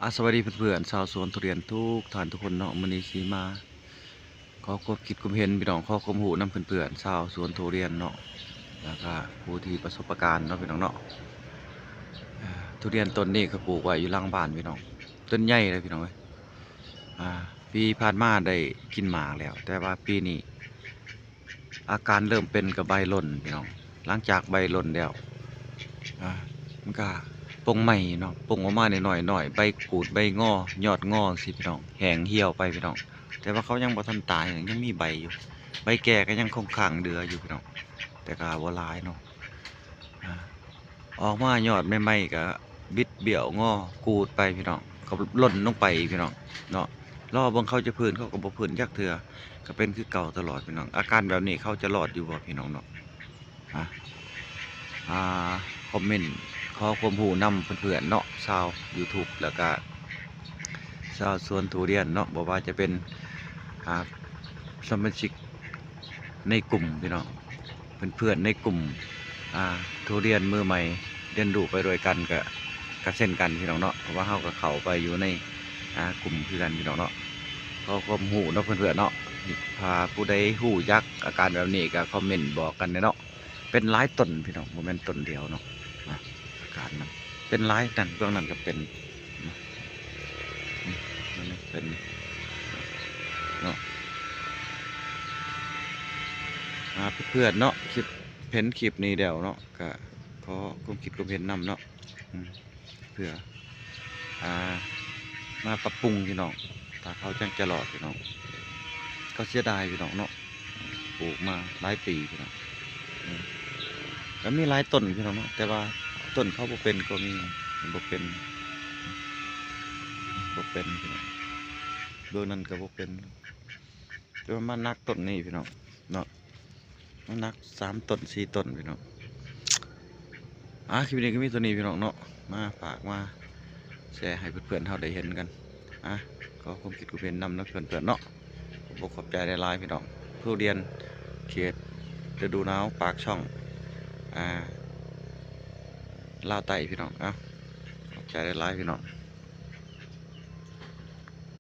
ອາ ສະບາຍດີເພື່ອນໆ ຊາວສວນທຸລຽນທຸກທ່ານທຸກຄົນເນາະ. ມື້ນີ້ຊິມາຂໍຄວາມຄິດຄວາມເຫັນພີ່ນ້ອງ ຂໍຄວາມຮູ້ນຳເພື່ອນໆ ຊາວສວນທຸລຽນເນາະ ແລ້ວກະຜູ້ທີ່ປະສົບປະການເນາະພີ່ນ້ອງເນາະ. ອາ ທຸລຽນຕົ້ນນີ້ເຂົາປູກໄວ້ຢູ່ຫຼັງບ້ານພີ່ນ້ອງ ຕົ້ນໃຫຍ່ເລີຍພີ່ນ້ອງເອີຍ. ອາ ປີຜ່ານມາໄດ້ກິນໝາກແລ້ວ ແຕ່ວ່າປີນີ້ ອາການເລີ່ມເປັນກະໃບຫຼົ່ນພີ່ນ້ອງ. ຫຼັງຈາກໃບຫຼົ່ນແລ້ວ ອາ ມັນກະປົ່ງໃໝ່ເນາະ ປົ່ງອອກມານ້ອຍໆ ໃບກູດໃບງໍ ຍອດງໍຊີ້ພີ່ນ້ອງ ແຫ້ງຫ່ຽວໄປພີ່ນ້ອງ. ແຕ່ວ່າເຂົາຍັງບໍ່ທັນຕາຍ ຍັງມີໃບຢູ່ ໃບແກ່ກະຍັງຄົງຄ້າງເຫຼືອຢູ່ພີ່ນ້ອງ ແຕ່ກະບໍ່ຫຼາຍເນາະ. ອາ ອອກມາຍອດໃໝ່ໆ ກະບິດບ້ຽວງໍກູດໄປພີ່ນ້ອງ ກະຫຼົ່ນລົງໄປອີກພີ່ນ້ອງເນາະ. ລໍເບິ່ງເຂົາຈະຟື້ນ ເຂົາກະບໍ່ຟື້ນຈັກເທື່ອ ກະເປັນຄືເກົ່າຕະຫຼອດພີ່ນ້ອງ. ອາການແບບນີ້ເຂົາຈະລອດຢູ່ບໍ່ພີ່ນ້ອງເນາະ? ອາ ອາ ຄອມເມັນຂໍຄວາມຮູ້ນຳເພື່ອນໆເນາະ ຊາວຢູທູບ ແລ້ວກະຊາວສວນທຸລຽນເນາະ ບໍ່ວ່າຈະເປັນ ອາ ສະມາຊິກໃນກຸ່ມພີ່ນ້ອງ ເພື່ອນໆໃນກຸ່ມ ອາ ທຸລຽນມືໃໝ່ ຮຽນຮູ້ໄປດ້ວຍກັນ ກະ ກະເຊັ່ນກັນພີ່ນ້ອງເນາະ ເພາະວ່າເຮົາກະເຂົ້າໄປຢູ່ໃນ ອາ ກຸ່ມຄືກັນພີ່ນ້ອງເນາະ. ຂໍຄວາມຮູ້ເນາະເພື່ອນໆເນາະ ຖ້າຜູ້ໃດຮູ້ຈັກອາການແບບນີ້ກະຄອມເມັນບອກກັນແດ່ເນາະ. ເປັນຫຼາຍຕົ້ນພີ່ນ້ອງ ບໍ່ແມ່ນຕົ້ນດຽວເນາະ ອາ ອາການມັນເປັນຫຼາຍ ນັ້ນເບື້ອງນັ້ນກະເປັນ ເປັນເນາະ. ອາ ເພື່ອນໆເນາະ ຄລິບ ເຫັນຄລິບນີ້ແລ້ວເນາະ ກະຂໍຄວາມຄິດຄວາມເຫັນນຳເນາະ ອືມ ເພື່ອ ອາ ມາປັບປຸງພີ່ນ້ອງ ຖ້າເຂົາຈັ່ງຈະລອດພີ່ນ້ອງ. ກະເສຍດາຍພີ່ນ້ອງເນາະ ປູກມາຫຼາຍປີພີ່ນ້ອງ ອືມ ກະມີຫຼາຍຕົ້ນພີ່ນ້ອງເນາະ ແຕ່ວ່າຕົ້ນເຂົາບໍ່ເປັນກະມີ ບໍ່ເປັນ ບໍ່ເປັນພີ່ນ້ອງ ເບື້ອງນັ້ນກະບໍ່ເປັນ ແຕ່ວ່າມາໜັກຕົ້ນນີ້ພີ່ນ້ອງເນາະ ມາໜັກສາມຕົ້ນສີ່ຕົ້ນພີ່ນ້ອງ. ອາ ຄລິບນີ້ກະມີເທົ່ານີ້ພີ່ນ້ອງເນາະ ມາຝາກມາແຊໃຫ້ເພື່ອນໆເຮົາໄດ້ເຫັນກັນ. ອາ ຂໍຄວາມຄິດຄວາມເຫັນນຳເນາະເພື່ອນໆເນາະ. ຂອບອົກຂອບໃຈຫຼາຍໆພີ່ນ້ອງ ທຸລຽນເຂດລະດູໜາວ ປາກຊ່ອງ ອາ ລາວໃຕ້ພີ່ນ້ອງ. ເອົາ ຂອບໃຈຫຼາຍໆພີ່ນ້ອງ.